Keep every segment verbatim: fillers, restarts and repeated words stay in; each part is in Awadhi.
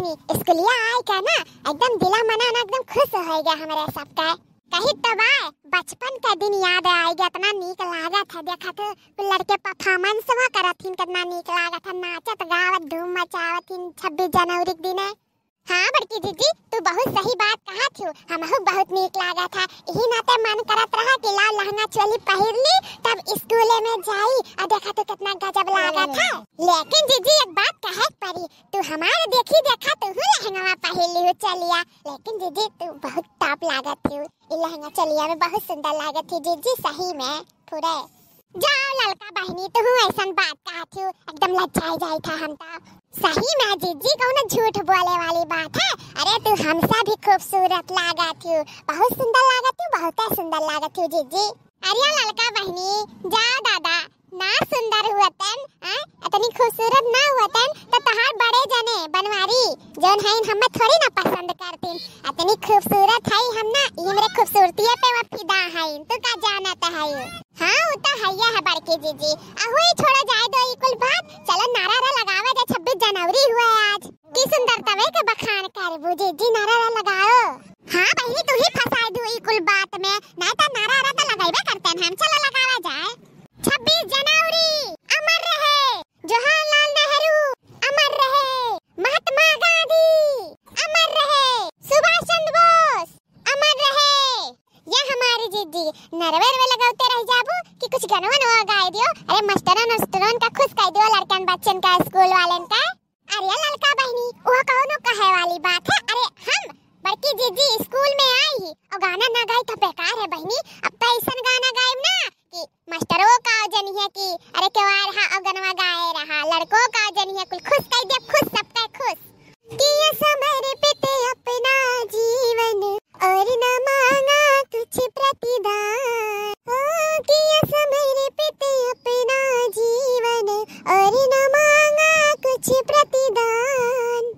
स्कूलिया आइ के ना एकदम दिला मना ना एकदम खुश होइ गया हमरे सबके। कही तो बा, बचपन का दिन याद आइ गया, इतना नीक लागत है। देखा तो कुल लड़के परफॉर्मेंस हुआ करत हिन, कितना नीक लागत है, नाचत गावत धूम मचावत हिन छब्बीस जनवरी के दिने। हाँ बड़की जीजी, तू बहुत सही बात कहत हिउ, हमहू बहुत नीक लागत है। इही नाते मन करत रहा कि लाओ लहंगा चोली पहिर ली, तब स्कूले में जाई। आ देखा तो कितना गजब लागत है। लेकिन जीजी एक बात कहे के पड़ी, तू हमार देखी देखा तू लहंगवा पहिर लिहू चलिया, लेकिन जीजी तू बहुत टॉप लागत हिउ, ई लहंगा चलिया में बहुत सुंदर लागत हिउ जीजी, सही में पूरे। जाओ ललका बहिनी, तू ऐसन बात कहत हिउ, एकदम लज्जाई जाई था हम तो। सही में जीजी कौनो झूठ बोले वाली बात है? अरे तू हमसे भी खूबसूरत लागत हिउ, बहुत सुंदर लागत हिउ, बहुत सुंदर लागत हिउ जीजी। अरे ललका बहिनी, जाओ दादा, ना सुंदर हुअतन, हैं? इतनी खूबसूरत ना हुअतन, तो तहार बड़े जने बनवारी जौन हईन हमें थोड़ी ना पसंद करतीन। इतनी खूबसूरत हई हम ना, ई हमरे खूबसूरतिये पे वो फिदा हईन, तू का जानत हई? हाँ, वो तो हइया है बड़की जीजी। अहो, ई छोड़ो जाए दो ई कुल बात, चलो नारा रा लगावे दे, छब्बीस जनवरी हुआ है आज। की सुंदरतवे के बखान करबू जीजी, नारा रा लगाओ। हाँ बहिनी, तू ही फंसाए दू ई कुल बात में, नहीं तो नारा रा तो लगाइबे करते हैं हम। चलो लगावा जाए। छब्बीस जनवरी अमर रहे, जवाहरलाल नेहरू अमर रहे, महात्मा गांधी अमर रहे, सुभाष चंद्र बोस अमर रहे। या हमारी जीजी, नरवे रवे लगावते रह जाबू कि कुछ गनवा नवा गाए दियो। अरे मास्टरन उस्टरन का खुश कर दियो, लड़कन बच्चन का, स्कूल वालन का। अरे ललका बहिनी, वो कौनो कहे वाली बात है? अरे हम बड़की जीजी स्कूल में आई ही और गाना ना गाई तो बेकार है बहिनी। अब तो ऐसन गाना गाइब ना कि मास्टरो का जनिए कि अरे केवार हा और गनवा गाए रहा, लड़को का जनिए कुल खुश कर दिया, खुश सबका खुश। किया समर्पित अपना जीवन और न मांगा कुछ प्रतिदान। ओ, किया समर्पित अपना जीवन और न मांगा कुछ प्रतिदान।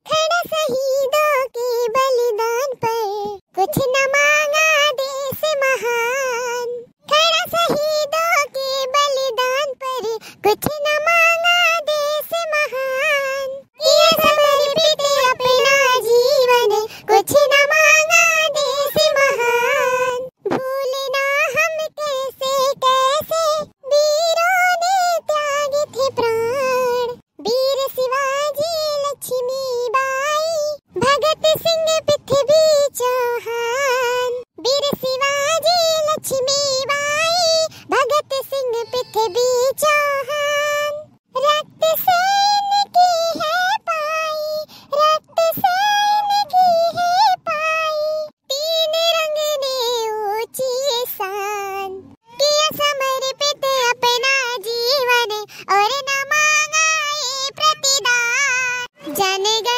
खड़ा शहीदों के बलिदान पर कुछ न मांगा देश महान। खड़ा शहीदों के बलिदान पर कुछ न मांगा देश महान। किया समर्पित अपना जीवन, कुछ न मांगा देश महान। भूलना हम कैसे, कैसे वीरों ने त्यागे थे प्राण। वीर शिवाजी लक्ष्मीबाई, भगत सिंह पृथ्वी चौहान। वीर शिवाजी लक्ष्मीबाई, भगत सिंह पृथ्वी चौहान। रक्त से इनकी है पाई, रक्त से इनकी है पाई, तीन रंग ने ऊंची शान। किया समर्पित अपना जीवन और न मांगा ये प्रतिदान। जन गण